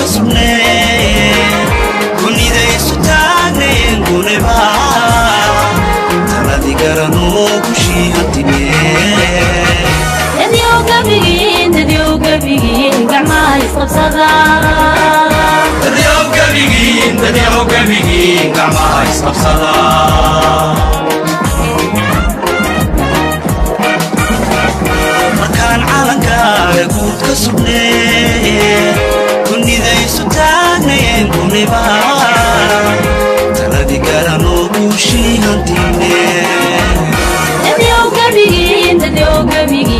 ka sugnee, kunidaysu taagneen guniba, taladi garanoo gushii hantine. Dadyow gabigiin, dadyow gabigiin, gacmaha isqabsada. Dadyow gabigiin, dadyow gabigiin, gacmaha isqabsada. Markaan calankaaga guud ka sugnee, kunidaysu taagnayeen guniba, taladi garanoo guushii hantine. Dadyow gabigiin, dadyow gabigiin.